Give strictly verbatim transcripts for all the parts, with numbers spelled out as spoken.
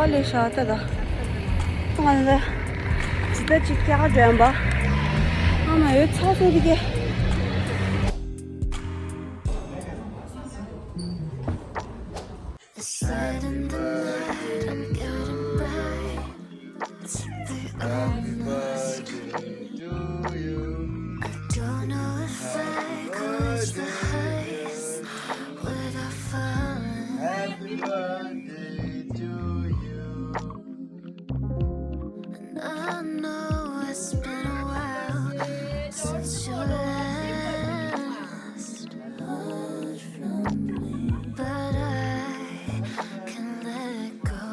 ཨ་ལས་ཤ་ད་ད། ང་ལ་ཇི་ལྟ་ཅིག་སྐྱག་འགྲོ་ཡམ་པ། ཨ་མ་ཡོད་ཚ་སོ་དི་གེ། It's late in the night, I'm getting bright. It's the honest. I don't know if I could reach the heights without falling. Happy birthday to you. And I know it's been a while since you last heard from me, but I can let it go,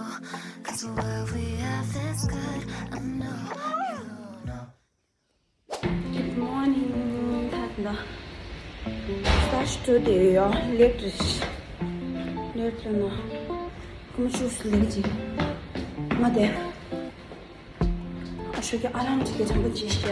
'cause what we have is good. I know you know. Good morning. ད་ད་ས་ཤུ་ཏུ་དེ་ཡོ་ལེགས་རེད། ལེགས་ལ་ནོ། ཀུ་མ་ཤུ་སི་ལེགས་ཅི། ང་དེ། ཨ་ཤོ་གི་ཨ་རམ་ཅིག་གི་རང་པོ་ཅི་ཤ།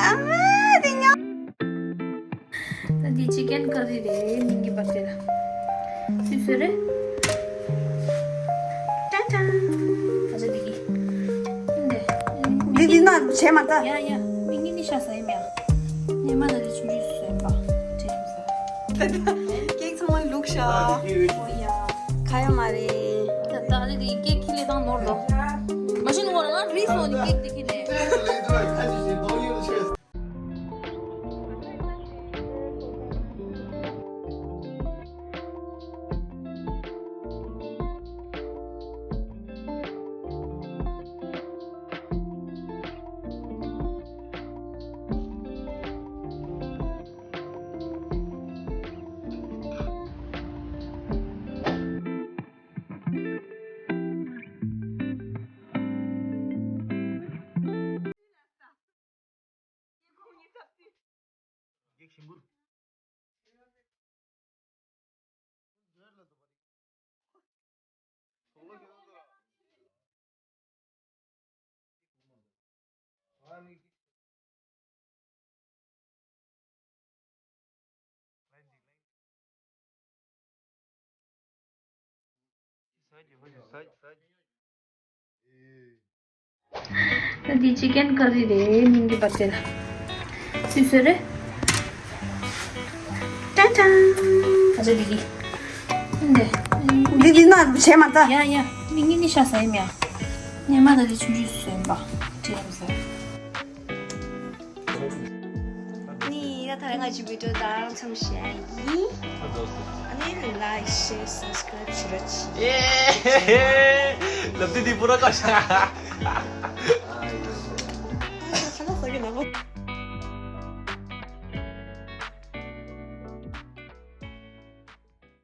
ཨ་མ་དེ་ཉོ། ད་འདི་ཅི་ཀན་ཀ་རི་རེད། མིང་གི་བར་དེ་ལ་སུས་བཟོས་རེད། ཏན་ཏན། ད་ཆ་འདི་གི་འདི་འདི་ན་བྱས་མ་ད། ཡ་ཡ། མིང་གི་ནི་ཤ་ས་ཡིན་མ་ཡ། ཉི་མ་ད་འདི་ཆུང་ཆུང་བཟོས་པ། ཀེག་ཚང་མ་བླུགས་ཤག་ཨོ་ཡ། ཁ་ཡོད་མ་རེད། ད་ད་ལི་དེ་ཀེག་ཁི་ལེ་དང་ནོར་ལོ། མ་ཤི་ནོར་ང་རིས་ནོར་ནི་ཀེག་དེ་ཁི་ལེ། ད་འདི་ཅི་ཀན་ཀ་རི་རེད། མིང་གི་བར་དེ་ལ་སུས་བཟོས་རེད། ཏན་ཏན། ད་ཆ་འདི་གི་འདི་འདི་ན་བྱས་མ་ད། ཡ་ཡ། མིང་གི་ནི་ཤ་ས་ཡིན་མ་ཡ། ཉི་མ་ད་འདི་ཆུང་ཆུང་བཟོས་པ། དྲན་མི་ཟེར། ནི་ད་ད་ང་ཅི་བི་ཌི་ཡོ་ད་རང་མཚམས་བཞག་ཡིན། ཨ་ནི་ལའིག་ཤེར་སབ་སི་ཀ་རའིབ་བྱེད་རོགས་གྱིས། ལབ་དེ་དེ་པུ་ར་ཀ་ཤ།